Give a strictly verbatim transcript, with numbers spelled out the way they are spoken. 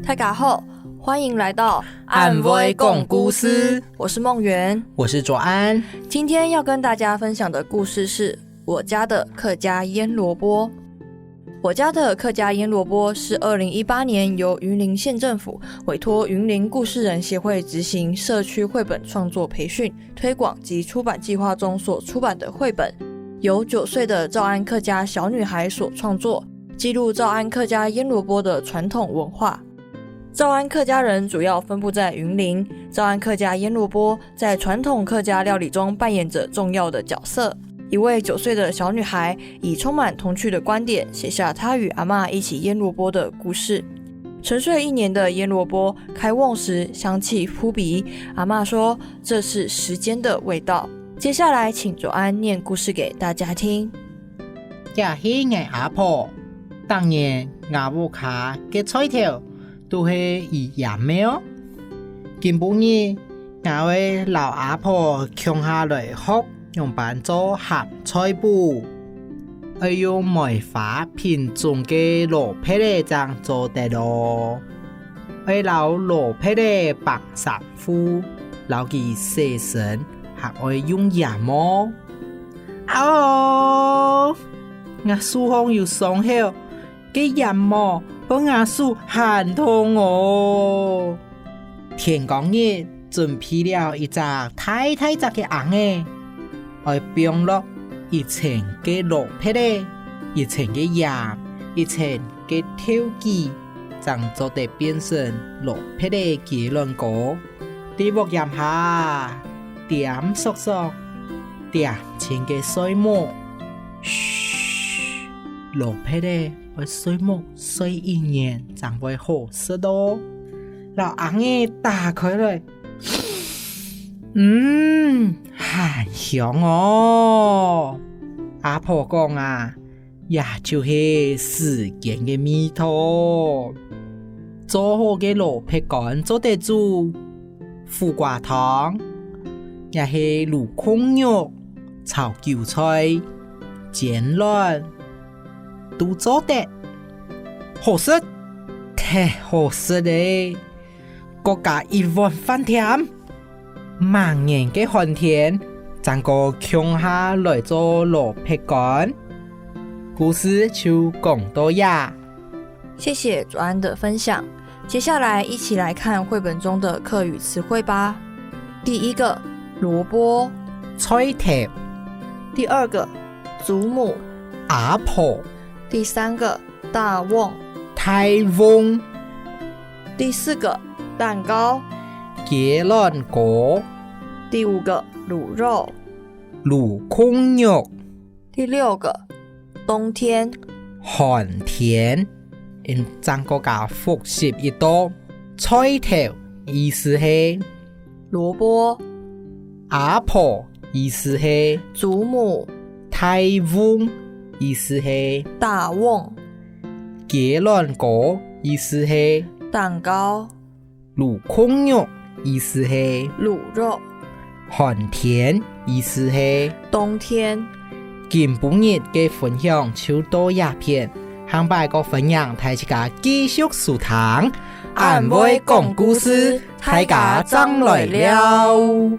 大家好，欢迎来到安徽讲故事，我是梦圆。我是卓安。今天要跟大家分享的故事是我家的客家腌萝卜。我家的客家腌萝卜是二零一八年由云林县政府委托云林故事人协会执行社区绘本创作培训、推广及出版计划中所出版的绘本，由九岁的詔安客家小女孩所创作，记录詔安客家腌萝卜的传统文化。詔安客家人主要分布在云林，詔安客家腌萝卜在传统客家料理中扮演着重要的角色。一位九岁的小女孩以充满童趣的观点写下她与阿嬷一起腌萝卜的故事。沉睡一年的腌萝卜开瓮时香气扑鼻，阿嬷说这是时间的味道。接下来请卓安念故事给大家听。 這係𠊎阿婆，當年吾屋下个菜頭都係佢腌个哦。今晡日，𠊎愛摎阿婆共下來學仰般做鹹菜脯，愛用梅花品種个蘿蔔仔正做得哦。愛摎蘿蔔仔放生 夫，摎佢洗身，還愛用鹽哦。啊哦，吾手項有傷口，該鹽哦，分吾手還痛哦。天光日準備了一隻大大隻个罌仔，愛放落一層个蘿蔔仔，一層个鹽，一層个豆豉，正做得變成蘿蔔仔雞卵糕。 在屋簷下，恬索索，恬靜个睡目。噓，蘿蔔仔愛睡目睡一年正會好食哦。摎罌仔打開來，嗯，還香哦！阿婆講啊， 也就係時間个味道。做好个蘿蔔乾做得煮，苦瓜湯，也係滷焢肉、炒韭菜、煎卵，都做得。好食，忒好食咧！ 各加一碗飯添。吂人个寒天，正過共下來做蘿蔔乾。故事就講到這。謝謝卓安的分享。接下來一起來看繪本中的客語詞彙吧。第一個，蘿蔔。菜頭。第二個，祖母。阿婆。第三個， 大瓮。大瓮。第四個，蛋糕。雞卵糕。第五個，滷肉。滷焢肉。第六個，冬天。寒天。嗯，正過加複習一到，菜頭意思係 蘿蔔。阿婆意思係祖母。大瓮意思係大瓮。雞卵糕意思係蛋糕。滷焢肉意思係滷肉。寒天意思係冬天。今晡日个分享就到這片，下擺个分享大自家繼續收聽。恁會講故事，大家正來尞。